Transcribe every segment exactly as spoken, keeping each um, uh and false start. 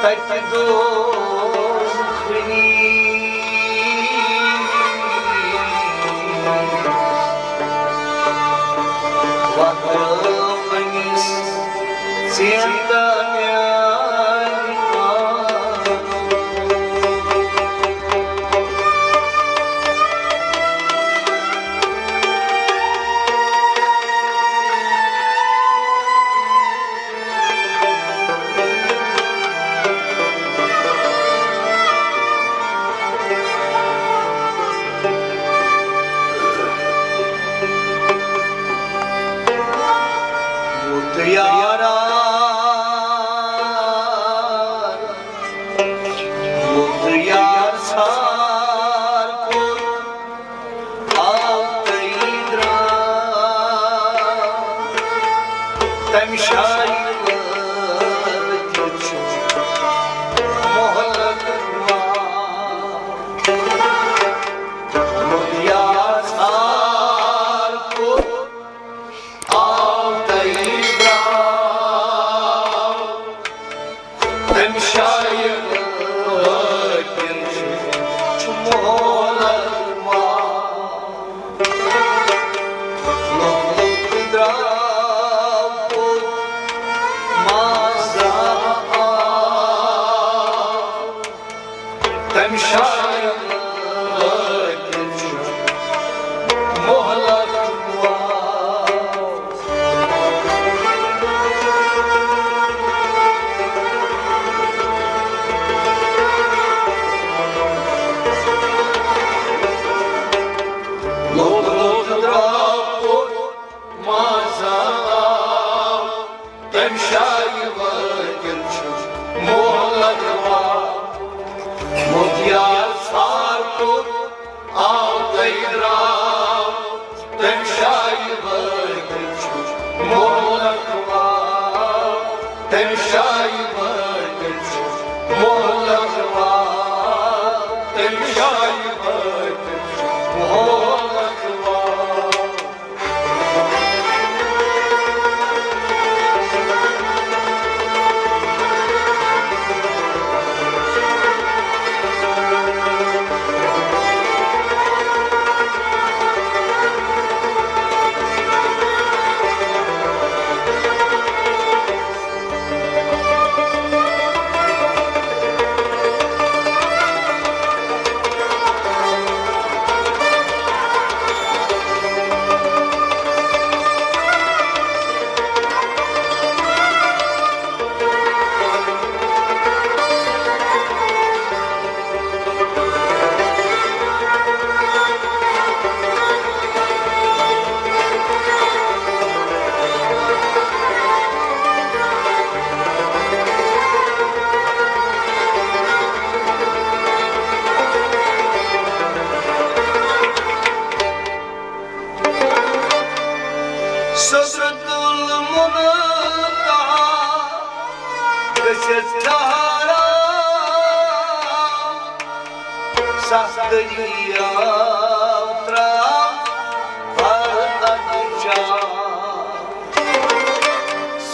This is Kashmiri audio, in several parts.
تتہِ دوزخنی وترٲونِس ژیندا میانہِ پان۔ مُتیارا، مُتیار ژھار کوٚت آو تہٕ درٛاو۔ تَمہِ جایہِ وٲتِتھ چھُ مۄہلت یِوان۔ مُتیار ژھار کوٚت آو تہٕ درٛاو۔ تَمہِ جایہِ وٲتِتھ چھُ مۄہلت یِوان۔ لوٚگ لوٚگ درٛاو کوٚت مازا آو۔ تَمہِ جایہِ وٲتِتھ چھُ مۄہلت یِوان۔ لوٚگ لوٚگ درٛاو کوٚت مازا آو۔ تَمہِ جایہِ وٲتِتھ چھُ مۄہلت یِوان۔ مُتیار ژھار کوٚت آو تہٕ درٛاو۔ تَمہِ جایہِ وٲتِتھ چھُ مۄہلت یِوان۔ تَمہِ جایہِ وٲتِتھ چھُ مۄہلت یِوان۔ تَمہِ جایہِ وٲتِتھ چھُ مۄہلت یِوان۔ سدرة المنتهى گٔژھِتھ ٹھہراو، ستھ دٔریاو ترٛاو ہر ادٕ چاو۔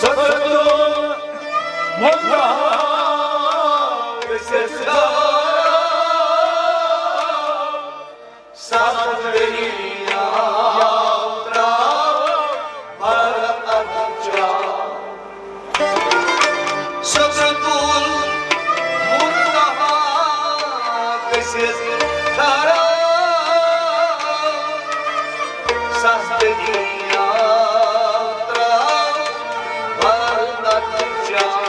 سدرة المنتهى گٔژھِتھ ٹھہراو، ستھ دٔریاو ترٛاو ہر ادٕ چاو۔ سدرة المنتهى گٔژھِتھ ٹھہراو، ستھ دٔریاو ترٛاو ہر ادٕ چاو۔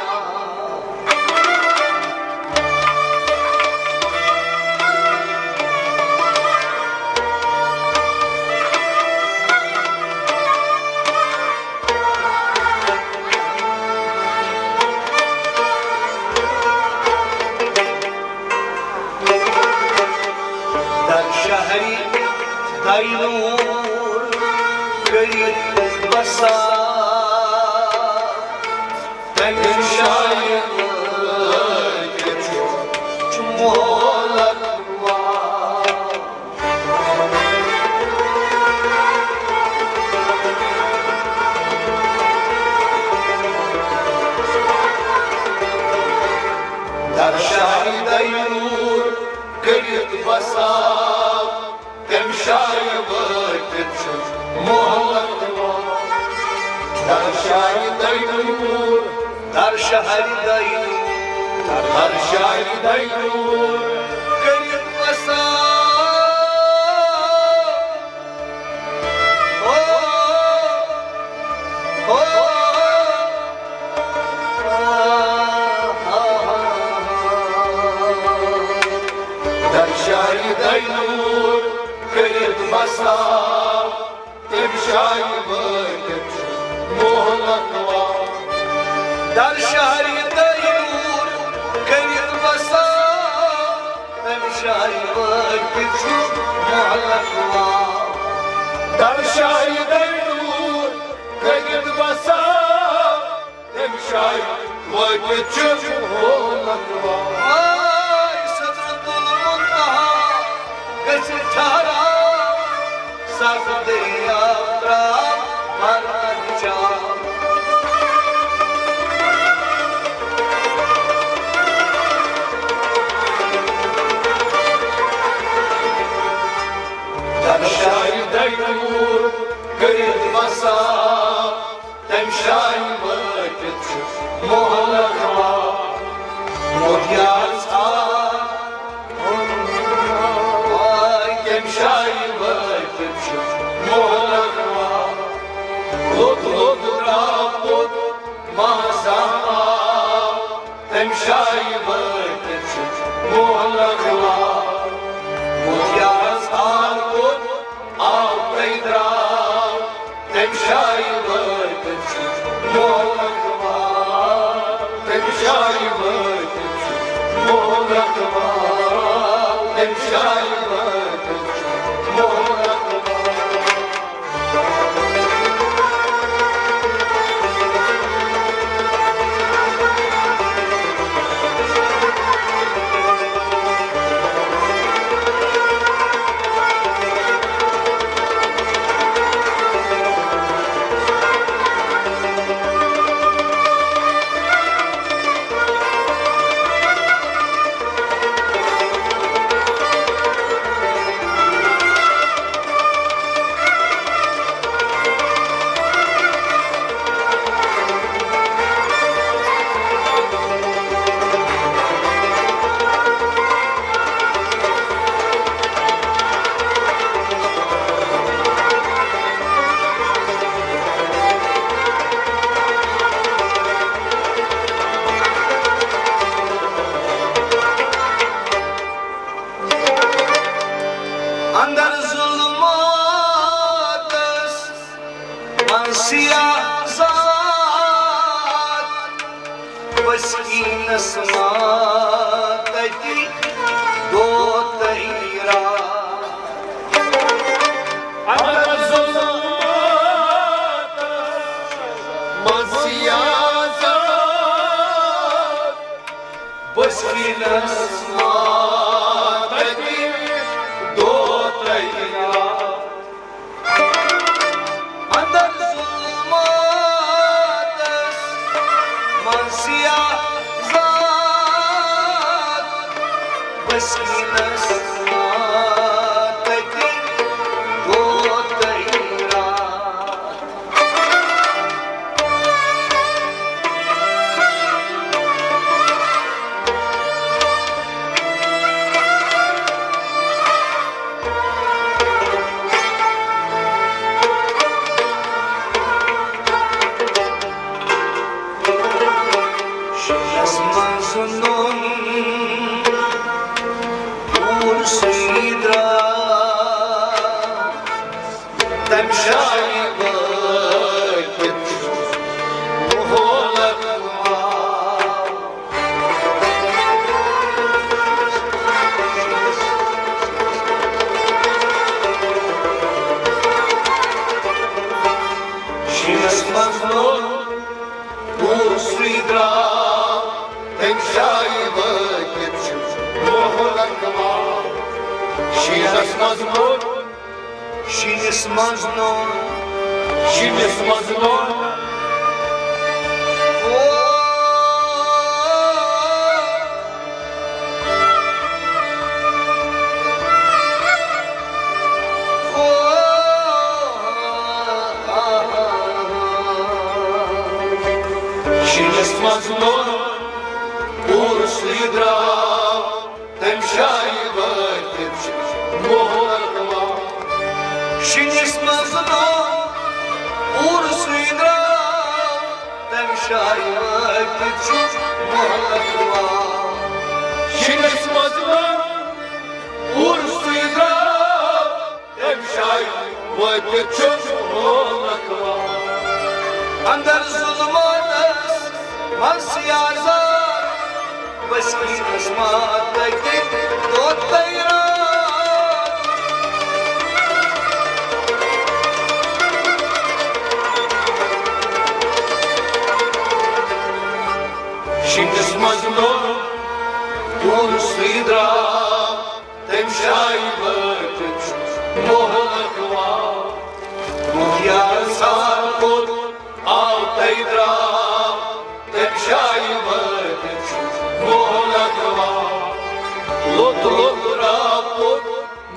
در شہری دینور کٔرِتھ بسا، تَمہِ جایہِ وٲتِتھ چھُ مۄہلت یِوان۔ صاف، تَمہِ جایہِ وٲتِتھ چھُ مۄہلت وال۔ در شاہہِ دینور، در شاہہِ دینور، در شاہہِ دینور کٔرِتھ وصال۔ در شاہہِ دینور کٔرِتھ وصال، تَمہِ جایہِ وٲتِتھ چھُ مۄہلت وال۔ در شاہہِ دینور کٔرِتھ وصال، تَمہِ جایہِ وٲتِتھ چھُ مۄہلت وال۔ در شاہہِ دینور کٔرِتھ وصال، تَمہِ جایہِ وٲتِتھ چھُ مۄہلت وال۔ آے سدرۃ المنتہا گژھِ ٹھہراو، سبز دٔریاو ترٛاو بھرنہٕ چاو۔ در شاہہِ دینور کٔرِتھ وصال، تَمہِ جایہِ وٲتِتھ چھُ مۄہلت وال۔ موت یارس آو، واے، تَمہِ جایہِ وٲتِتھ چھُ مۄہلت وال۔ لوٚت لوٚت درٛاو پوٚت ماہ زامہٕ آو، تَمہِ جایہِ وٲتِتھ چھُ مۄہلت وال۔ موت یارس آو پوٚت آو تہٕ درٛاو، تَمہِ جایہِ وٲتِتھ چھُ مۄہلت وال۔ تَمہِ جایہِ وٲتِتھ چھُ مۄہلت وال۔ تَمہِ جایہِ وٲتِتھ چھُ مۄہلت وال۔ اندر ظلماتس منٛز سیاہ ذات، بسکینس ما تتہِ دۄہ تہٕ راتھ۔ اندر ظلماتس منٛز سیاہ ذات، بسکینس ما تتہِ دۄہ تہٕ راتھ۔ اندر ظلماتس منٛز سیاہ ذات، بسکینس ما تتہِ دۄہ تہٕ راتھ۔ شیٖنس منٛز نوٚن پوٗرسٕے درٛاو۔ تَمہِ جایہِ وٲتِتھ چھُ مۄہلت وال۔ شیٖنس منٛز لوٚگ پوٗرسٕے درٛاو، تَمہِ جایہِ وٲتِتھ چھُ مۄہلت وال۔ شیٖنس منٛز لوٚگ شیٖنس منٛز نوٚن۔ شیٖنس منٛز نوٚن۔ او، منٛز لوٚگ عُرسٕے درٛاو، تَمہِ جایہِ وٲتِتھ چھُ مۄہلت وال۔ شِنِس منٛز لوٚگ عُرسٕے درٛاو، تَمہِ جایہِ وٲتِتھ چھُ مۄہلت وال۔ شِنِس منٛز لوٚگ عُرسٕے درٛاو، تَمہِ جایہِ وٲتِتھ چھُ مۄہلت وال۔ اندر ظلماتس منٛز سیاہ زال، بسکیٖنس ما تَگہِ دۄد تہٕ راتھ۔ شِنِس منٛز لوٚگ عُرسٕے درٛاو، تَمہِ جایہِ وٲتِتھ چھُ مۄہلت وال۔ مُختیار سار کوٚت آو تَے درٛاو، تَمہِ جایہِ وٲتِتھ چھُ مۄہلت وال۔ لوٚت لوٚت درٛاو پوٚت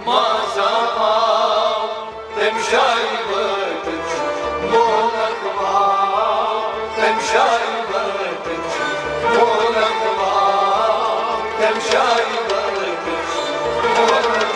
مازا آو، تَمہِ جایہِ وٲتِتھ چھُ مۄہلت وال، تَمہِ جایہِ وٲتِتھ چھُ مۄہلت وال، تَمہِ جایہِ وٲتِتھ چھُ مۄہلت وال۔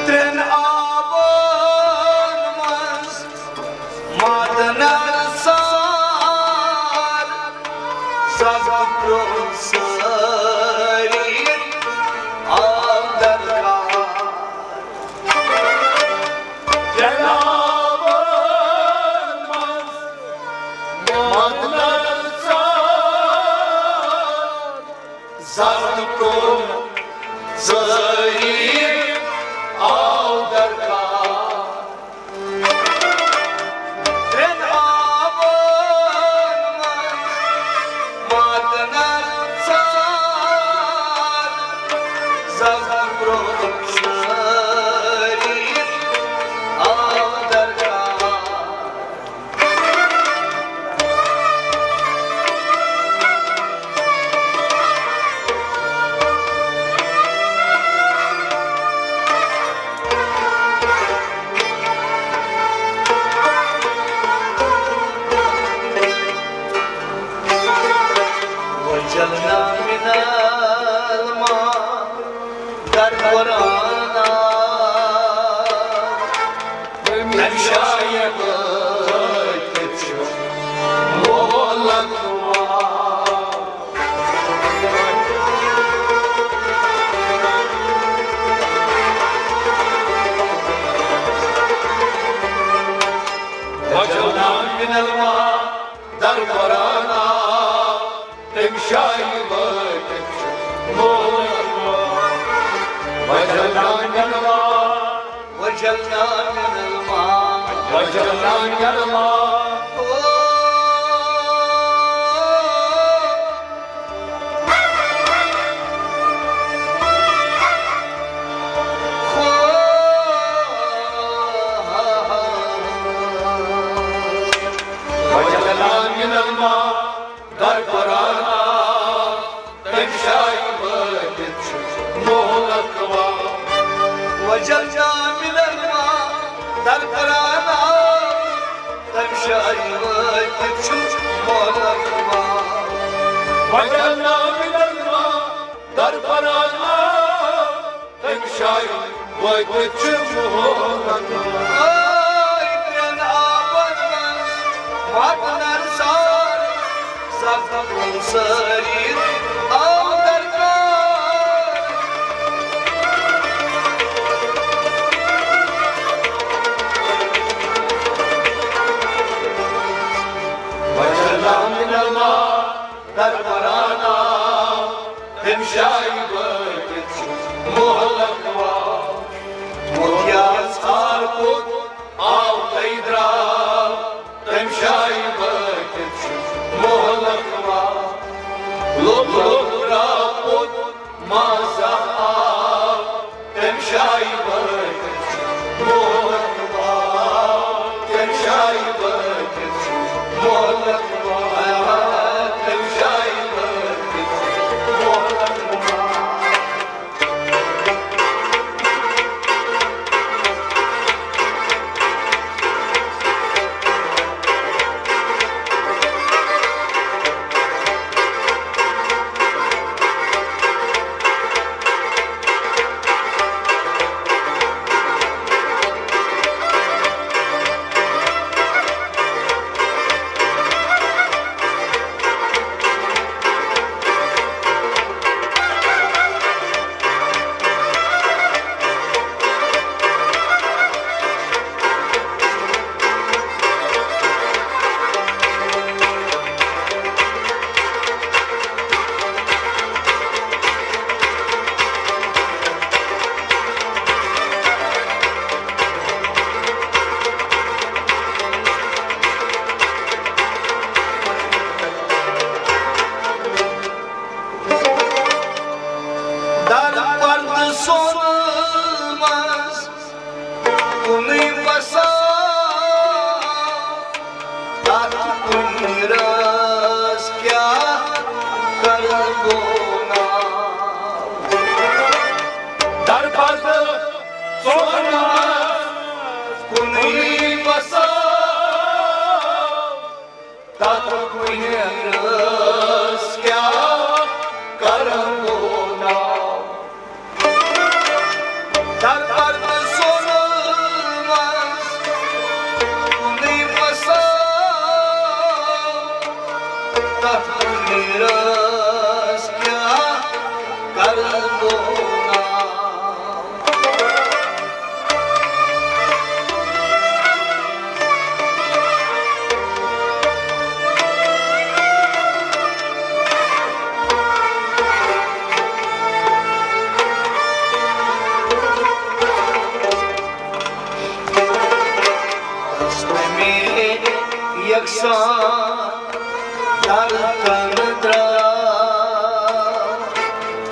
ترٛٮ۪ن آبن منٛز مادٕ نارٕ سار، سبزٕ کرٛوٚنٛد سٲری آو درکار۔ ترٛٮ۪ن آبن منٛز مادٕ نارٕ سار، زرد کوٚر ظٲہِر آو درکار۔ ترٛٮ۪ن آبن منٛز مادٕ نارٕ سار، زرد کوٚر ظٲہِر آو درکار۔ وجلنا من الماء، در قرآن آو۔ تَمہِ جایہِ وٲتِتھ چھُ مۄہلت وال۔ وجلنا من الماء، در قرآن آو۔ تَمہِ جایہِ وٲتِتھ چھُ مۄہلت وال۔ وجلنا من الماء۔ وجلنا من الماء۔ وجلنا من الماء۔ او۔ وجلنا من الماء۔ در قرآن آو، تَمہِ جایہِ وٲتِتھ چھُ مۄہلت وال۔ وجلنا من الماء، در قرآن آو، تَمہِ جایہِ وٲتِتھ چھُ مۄہلت وال۔ وجلنا من الماء، در قرآن آو، تَمہِ جایہِ وٲتِتھ چھُ مۄہلت وال۔ اے ترٛٮ۪ن آبن منٛز مادٕ نارٕ سار، زرد کوٚر ظٲہِر آو درکار۔ تَمہِ جایہِ وٲتِتھ چھُ مۄہلت وال۔ مُتیا ژھار کوٚت آو تہٕ درٛاو، تَمہِ جایہِ وٲتِتھ چھُ مۄہلت وال۔ لوٚت لوٚت درٛاو پوٚت مازا آو، تَمہِ جایہِ وٲتِتھ چھُ مۄہلت وال، تَمہِ جایہِ وٲتِتھ چھُ مۄہلت وال، تَمہِ جایہِ وٲتِتھ چھُ مۄہلت وال۔ در پردٕ سۄنہٕ منٛز کُنُے بسا، تَتھ کُنہِ رٲژ کیٛاہ کرٕ بہٕ ناو؟ در پردٕ سۄنہٕ منٛز کُنُے بسا، تَتھ کُنہِ رٲژ کیٛاہ کرٕ بہٕ ناو؟ در پردٕ سۄنہٕ منٛز کُنُے بسا، تَتھ کُنہِ رٲژ کیٛاہ کرٕ بہٕ ناو؟ دست میں یکساں در تن درٛاو،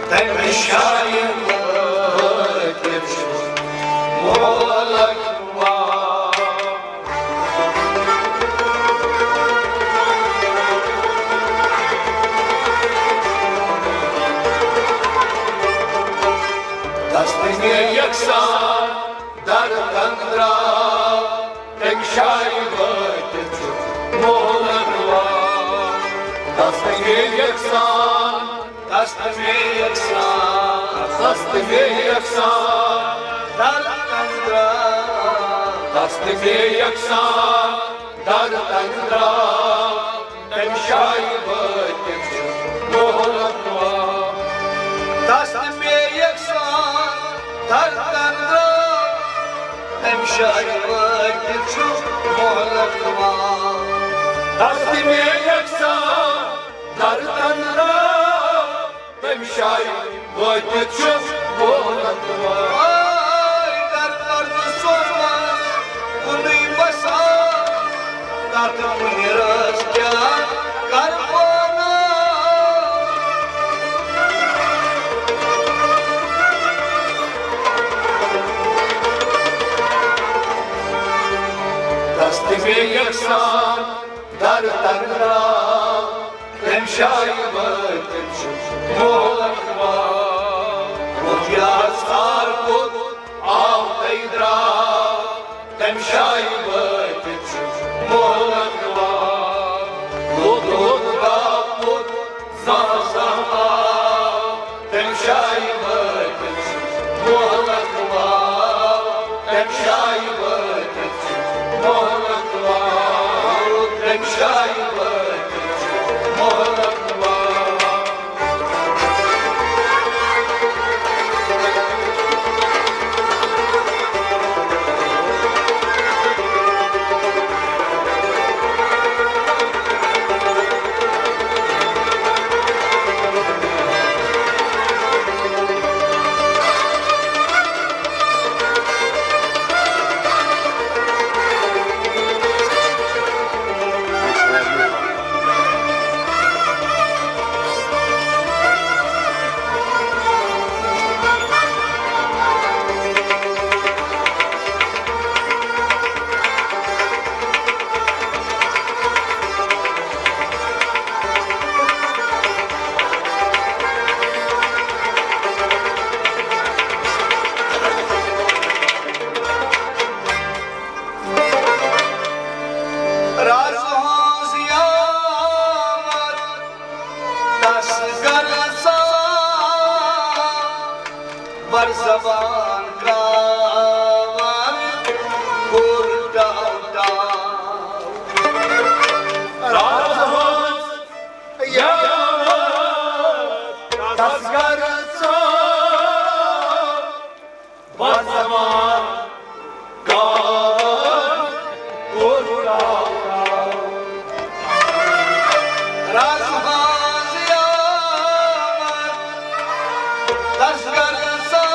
تَمہِ جایہِ وٲتِتھ چھُ مۄہلت وال۔ دست میں یکساں در تن درٛاو، تَمہِ جایہِ وٲتِتھ چھُ مۄہلت وال۔ دست میں یکساں، دست میں یکساں، دست میں یکساں، در تن درٛاو۔ دست میں یکساں، در تن درٛاو، تَمہِ جایہِ وٲتِتھ چھُ مۄہلت وال۔ دست میں یکساں، در تن درٛاو، تَمہِ جایہِ وٲتِتھ چھُ مۄہلت وال۔ دست میں یکساں، در تن درٛاو، تَمہِ جایہِ وٲتِتھ چھُ مۄہلت وال۔ آے در پردٕ سۄنہٕ منٛز کُنُے بسا، تَتھ کُنہِ رٲژ کیٛاہ کرٕ بہٕ ناو؟ دست میں یکساں در تن درٛاو، تَمہِ جایہِ وٲتِتھ چھُ مۄہلت وال۔ کوٚت یار ژھار کوٚت آو تہٕ درٛاو، تَمہِ جایہِ وٲتِتھ چھُ مۄہلت وال۔ کوٚت کوٚت گاو کوٚت زانٛہہ زانٛہہ آو، تَمہِ جایہِ وٲتِتھ چھُ مۄہلت وال۔ تَمہِ جایہِ وٲتِتھ چھُ مۄہلت وال۔ تَمہِ جایہِ وٲتِتھ چھُ مۄہلت وال۔ کاوان کوٚر ٹاو ٹاو۔ راز ہٲنز یامت تسگر ژاو، بزمان کاوان کوٚر ٹاو ٹاو۔ راز ہٲنز یامت تسگر ژاو،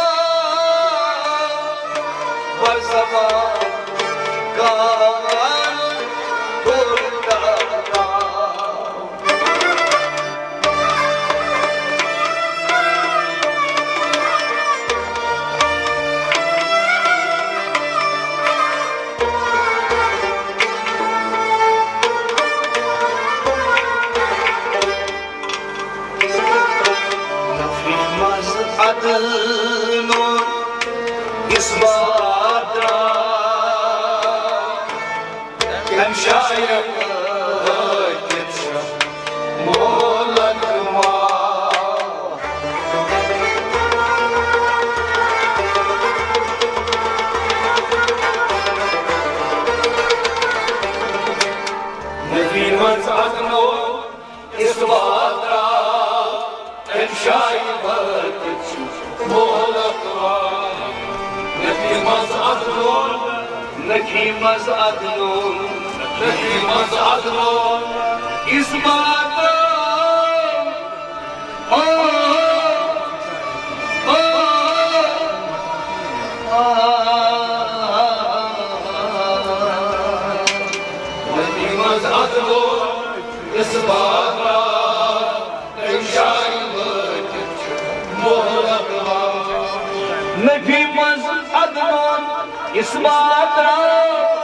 بزمان کاوان کوٚر ٹاو ٹاو۔ نفی منٛز عدلُن اثبات درٛاو، تَمہِ جایہِ وٲتِتھ چھُ مۄہلت واو۔ نفی منٛز عدلُن اثبات درٛاو، تَمہِ جایہِ وٲتِتھ چھُ مۄہلت واو۔ نفی منٛز عدلُن، نفی منٛز عدلُن، نفی منٛز عدلُن اثبات درٛاو۔ آ، آ، آ، آ۔ نفی منٛز عدلُن اثبات درٛاو، تَمہِ جایہِ وٲتِتھ چھُ مۄہلت واو۔ نفی منٛز عدلُن اثبات درٛاو،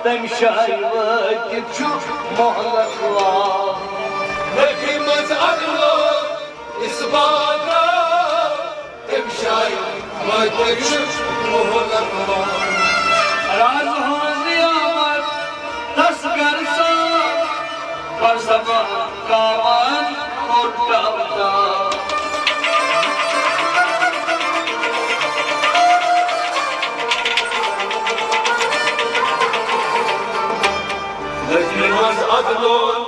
تَمہِ جایہِ وٲتِتھ چھُ مۄہلت واو۔ نفی منٛز عدلُن اثبات درٛاو، تَمہِ جایہِ وٲتِتھ چھُ مۄہلت واو۔ راز ہٲنز یامت تسگر ژاو، بزمان کاوان کوٚر ٹاو ٹاو۔ نفی منٛز عدلُن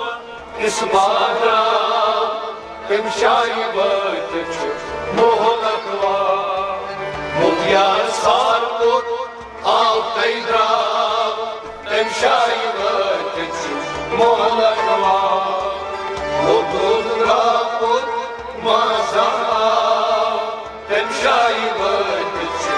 اثبات درٛاو، تَمہِ جایہِ وٲتِتھ چھُ مۄہلت واو۔ مُدعیا سار کوٚت آو تۄہہِ درٛاو، تَمہِ جایہِ وٲتِتھ چھُ مۄہلت واو۔ مُدعو درٛاو کوٚت مازا آو، تَمہِ جایہِ وٲتِتھ چھُ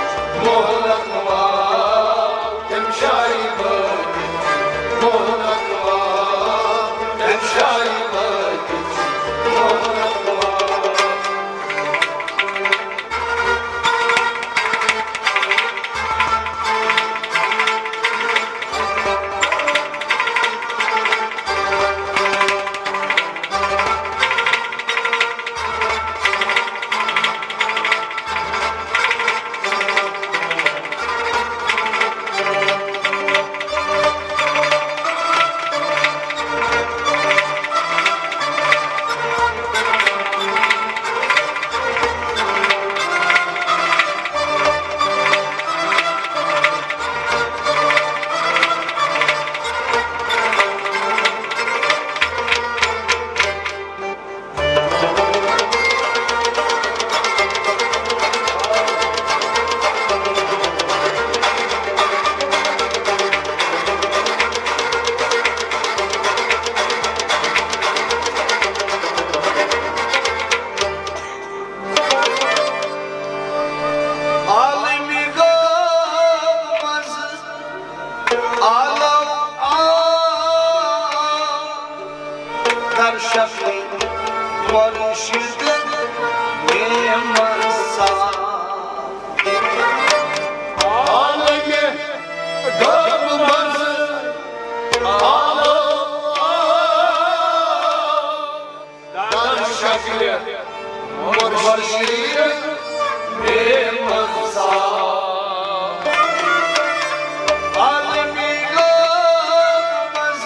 مۄہلت واو، تَمہِ جایہِ وٲتِتھ چھُ مۄہلت واو، تَمہِ جایہِ وٲتِتھ چھُ مۄہلت واو۔ عالمِ غٲب منٛز آلو آو، در شکلِ مرشد بے مثال۔ عالمِ غٲب منٛز آلو آو، در شکلِ مرشد بے مثال۔ عالمِ غٲب منٛز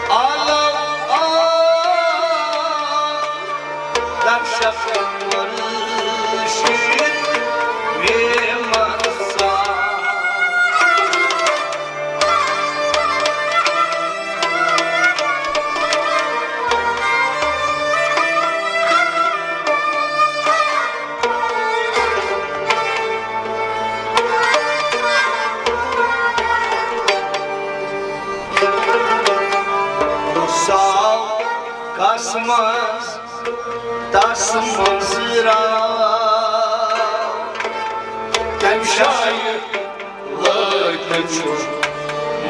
آلو آو، در شکلِ مرشد تس منٛز راو تمہِ جایہِ وٲتِتھ چھُ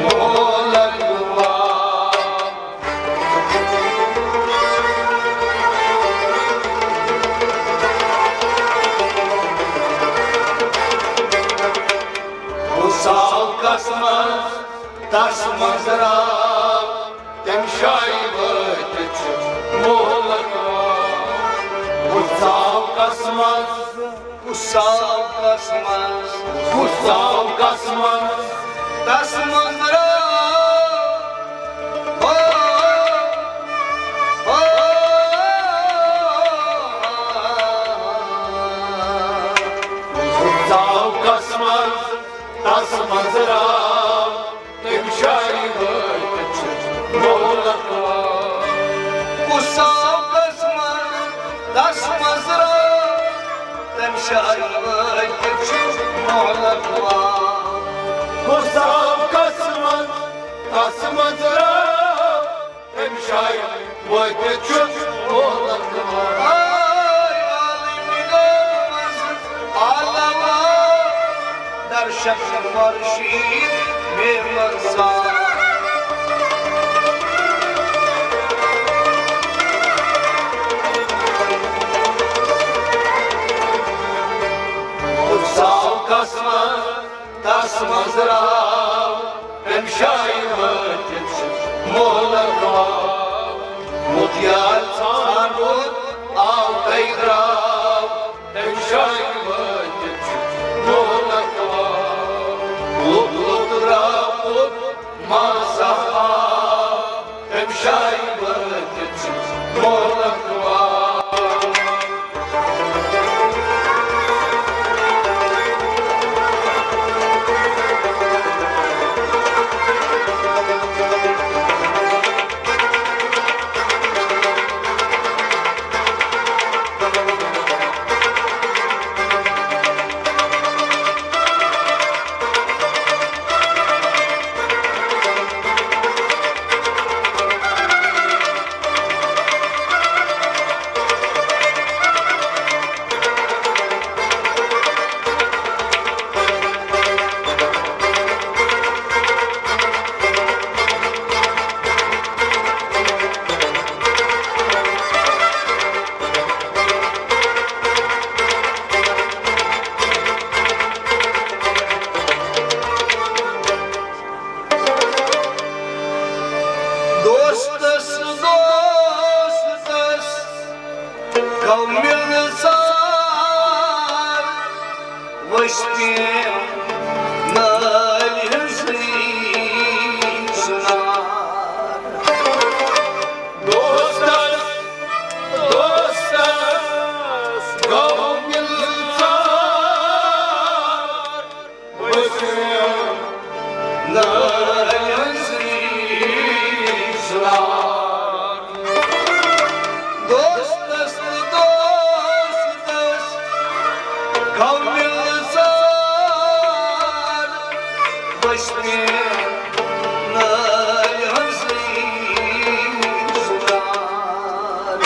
مۄہلت وار۔ کُس آو قسمت تس منٛز راو تمہِ جایہِ وٲتِتھ چھُ مۄہلت وار۔ کُس آو قسمت، کُس آو قسمت، کُس آو قسمت تس منٛز راو۔ ہو، ہو، کُس آو قسمت تس منٛز راو تمہِ جایہِ وٲتِتھ چھُ مۄہلت وار۔ کُس آو قسمت تس منٛز راو تمہِ جایہِ وٲتِتھ چھُ مۄہلت وار۔ کُس آو قسمت تس منٛز راو تمہِ جایہِ وٲتِتھ چھُ مۄہلت وار۔ ہاے عالمِ غٲب منٛز عالم آو، درشک خورشید مےٚ منٛز آو۔ کُس آو قسمت تس منٛز راو تمہِ جایہِ وٲتِتھ چھُ مۄہلت وار۔ مُتیار ژھانٛڈُن آو تۄہہِ درٛاو تمہِ جایہِ وٲتِتھ چھُ مۄہلت وار۔ لوٚت لوٚت راو پوٚت ماسا آو تمہِ جایہِ وٲتِتھ چھُ مۄہلت وار۔ دوستس دوستس گوٚو مِلنہٕ ژار، ؤسۍ پیٚیہِ نٲلۍ ہٕنٛزٕے سُنار۔ دوستس، دوستس گوٚو مِلنہٕ ژار، دوستس تہٕ دوستس گوٚو مِلنہٕ ژار، وٕچھ مےٚ نٲلۍ ہٕنٛزٕے سُرار۔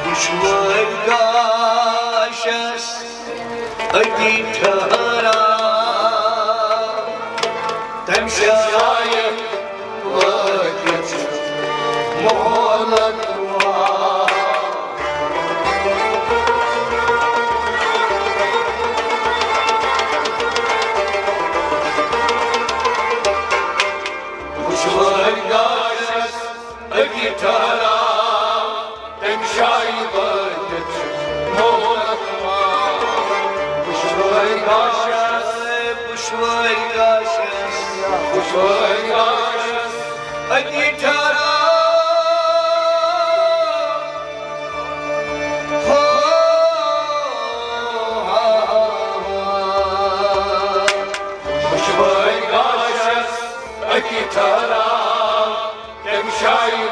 دُشوٲرۍ گاشس أتی ٹھہرا، تمہِ جایہِ وٲتِتھ مۄہلت وار۔ دُشوٲرۍ گاشس أتی ٹھہرا، تمہِ جایہِ وٲتِتھ چھُ مۄہلت وار۔ دُشوٲرۍ گاشس، دُشوٲرۍ گاشس، دُشوٲرۍ گاشس أتی ٹھہرا۔ ہو، ہا، ہا، ہا۔ دُشوٲرۍ گاشس أتی ٹھہرا، تمہِ جایہِ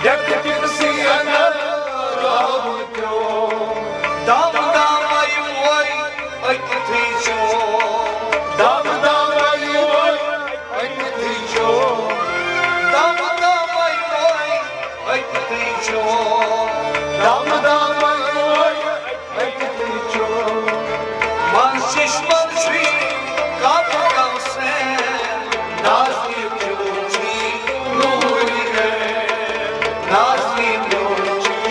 ڈیکہٕ ٹِکسٕے اندر راوُن پیوٚو۔ دم دم آیہِ وۄنۍ أکِتھٕے چوب۔ دم دم آیہِ وۄنۍ أکِتھٕے چوب۔ دم دم آیہِ وۄنۍ أکِتھٕے چوب۔ دم دم آیہِ وۄنۍ أکِتھٕے چوب۔ منٛز چشمن چھُے کعبہٕ کوثر۔ نازنین میون چھُے نوٗرِ عین۔ نازنین میون چھُے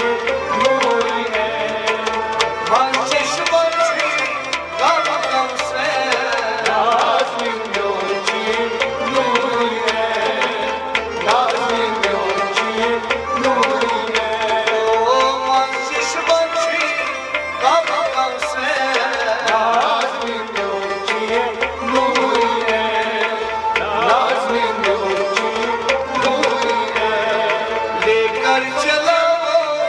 نوٗرِ عین۔ منٛز چشمن چھُے کعبہٕ کوثر۔ نازنین میون چھُے نوٗرِ عین۔ نازنین میون چھُے نوٗرِ عین۔ او منٛز چشمن چھُے کعبہٕ کوثر۔ نازنین میون چھُے نوٗرِ عین۔ نازنین میون چھُے نوٗرِ عین۔ لے کر چلا وہ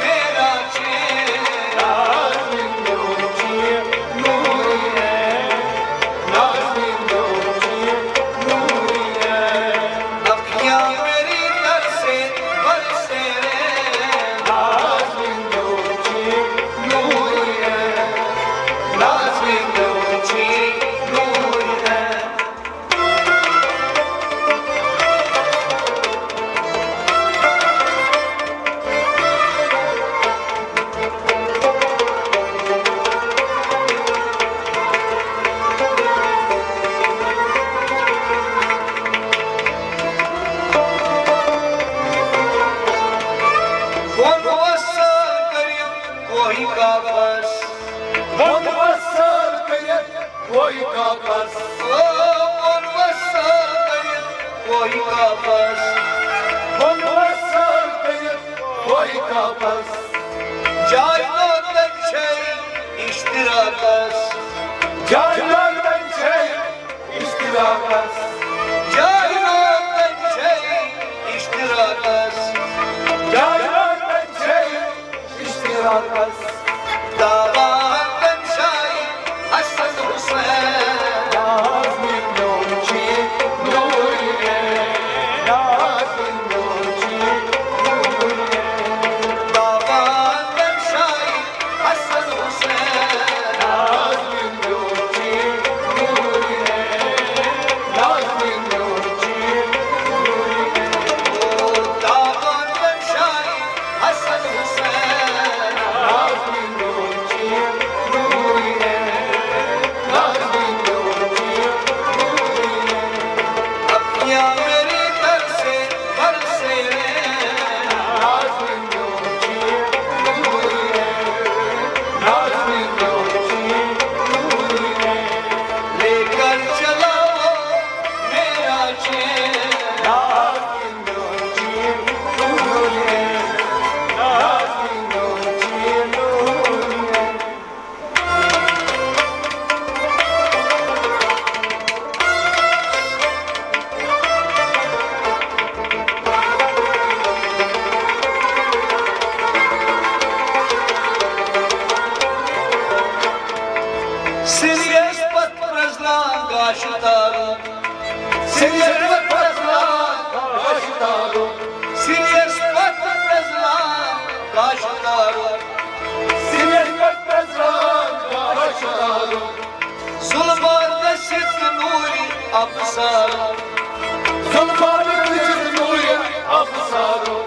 میرا چین۔ نازنین میون چھُے نوٗرِ عین۔ نازنین میون چھُے نوٗرِ عین۔ اکھیاں میری تر سے برسے رے۔ نازنین میون چھُے نوٗرِ عین۔ نازنین میون چھُے نوٗرِ عین۔ بۄن وسان کٔرِتھ کوہِ قافس۔ بۄن وسان کٔرِتھ کوہِ قافس۔ او بۄن وسان کٔرِتھ کوہِ قافس۔ بۄن وسان کٔرِتھ کوہِ قافس۔ جاے واتن چھے اشتراکس۔ جاے واتن چھے اشتراکس۔ جاے واتن چھے اشتراکس۔ جاے واتن چھے اشتراکس۔ دعواتن چھے حسن حسین۔ نازنین میون چھُے نوٗرِ عین۔ نازنین میون چھُے نوٗرِ عین۔ دعواتن چھے حسن حسین۔ نازنین میون چھُے نوٗرِ عین۔ نازنین میون چھُے نوٗرِ عین۔ او دعواتن چھے حسن حسین۔ نازنین میون چھُے نوٗرِ عین۔ نازنین میون چھُے نوٗرِ عین۔ اکھیاں میری تر سے برسے رے۔ نازنین میون چھُے نوٗرِ عین۔ نازنین میون چھُے نوٗرِ عین۔ لے کر چلا وہ میرا چین۔ نازنین میون چھُے نوٗرِ عین۔ نازنین میون چھُے نوٗرِ عین۔ سِریَس پتہٕ پرٛزناو گاشہِ تارُک۔ سِریَس پتہٕ پرٛزناو گاشہِ تارُک۔ سِریَس پتہٕ پرٛزناو گاشہِ تارُک۔ سِریَس پتہٕ پرٛزناو گاشہِ تارُک۔ ظلمات گژھِ نوٗرِ ابصارُک۔ ظلمات گژھِ نوٗرِ ابصارُک۔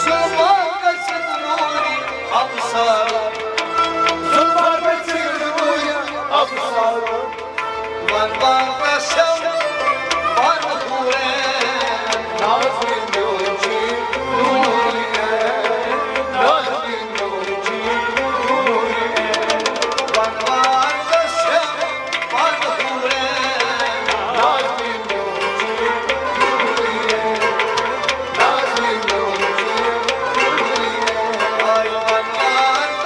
ظلمات گژھِ نوٗرِ ابصارُک۔ ظلمات گژھِ نوٗرِ ابصارُک۔ وَن وَن قسم پَرٕ حورین۔ نازنین میون چھُے نوٗرِ عین۔ نازنین میون چھُے نوٗرِ عین۔ وَن وَن قسم پَرٕ حورین۔ نازنین میون چھُے نوٗرِ عین۔ نازنین میون چھُے نوٗرِ عین۔ آے وَن وَن